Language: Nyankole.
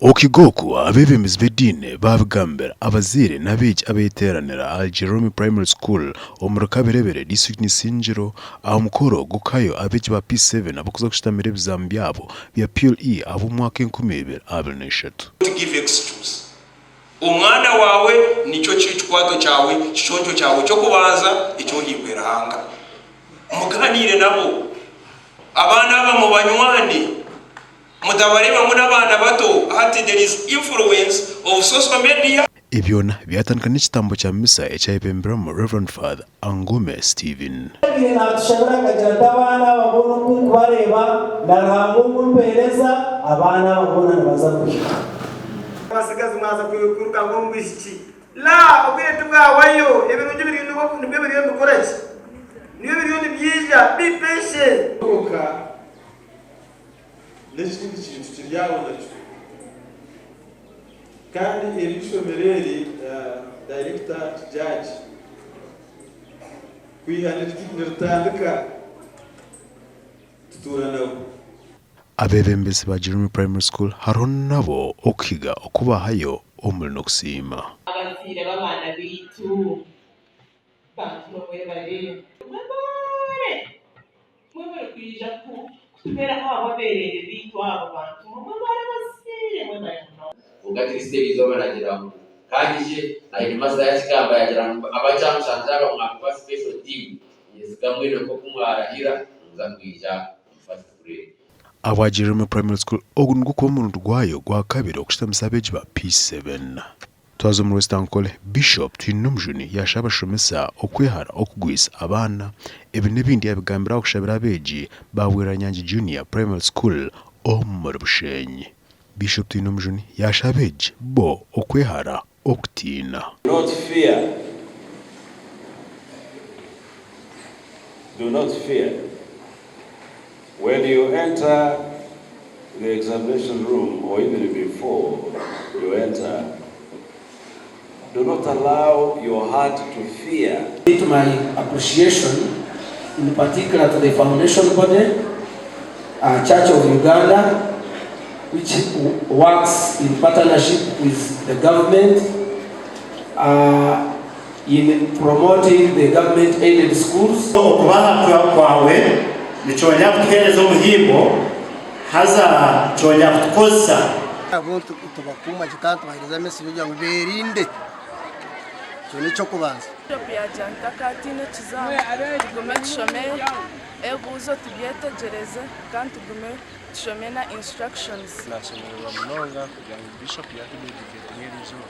Okuhiga oku, abeebembezi b'ediini baabigambira abazaire n'abeegi abeeteeranira ahari Jerome Primary School omuri Kaberebere, disiturikiti Isingiro aha mukoro gw'okuhayo abeegi ba P7 abarikuza kushutamira ebizaamu byabo bya PLE ahabw'omwaka 2023. Don't give excuse. Omwana waawe nikyo kikwato kyawe, kiconco kyawe ky'okubanza eki ohairwe Ruhanga. Mugaaniire nabo. Abaana aba mubanywane. Mutabareeba ngu n'abaana bato. Hati there is influence of social media. Ebi byona byatandika n'ekitambo kya misa ekyayebembirwamu Rev. Father Angume Stephen. Yagiire naatushabira akagira ati, Abaana aba boona oku nkubareeba, na Ruhanga ogu mpeereza, abaana aba boona nibaza kuhika. Abasigazi mwaza kwiruka ngu omu bwishiki. La, obwire tibwahwayo, ebirungi biriyo nibwo biriyo nibikora ki? Nibyo biriyo nibyija, be patient. Kwonka n'ekindi kintu kiri aho nakyo. Kandi eri ishomero eri Dayirekita Jaji kwiha niritandika tutuura nabo. Abeebembezi ba Jerome Primary School hariho nabo okuhiga oku baahayo omuri n'okusiima. Abazaire b'abaana baitu bantu mwe mwebare. Mwebare! Mwebare kwija kutubeeraho ahabw'abeereere baitu abo bantu mwe mwebare abazaire mwebare munonga. Kwonka Kristo eryo izooba naagira ngu, Ka nyije, na headmaster yaakigamba yaagira ngu abakyamushanzire aba mwakuba special team, nyesiga mwena nk'oku mwarahira nimuza kwija omu first grade. Ahabwa Jerome Primary School, ogu nigwo kuba omurundi gwayo gwakabiri okushutamisa abeegi ba P7. Twaza omuri West Ankole, Bishop Twinomujuni yaashaba abashomesa okwehara okugwisa abaana. Ebi n'ebindi yaabigambira aha kushabira abeegi ba Bweranyangi Junior Primary School omuri Bushenyi. Bishop Twinomujuni yaashaba abeegi bo okwehara okutiina. Do not fear. Do not fear. When you enter the examination room or even before you enter, do not allow your heart to fear. My appreciation in particular to the foundation body, Church of Uganda, which works in partnership with the government in promoting the government aided schools. Okubaha kwawe nikyongera kutuheereza omuhimbo haza kyongera kutukozesa. Nabo nitubakuuma gye kandi tubaheereza emesegi kugira ngu beerinde. Ekyo n'eky'okubanza. Bishop yaagira ngu takaatiina ekizaamu, tugume tushome ebibuuzo tubyetegyereze kandi tugume tushome na instructions. Nashemererwa munonga kugira ngu Bishop yatudedicatinga eriizooba.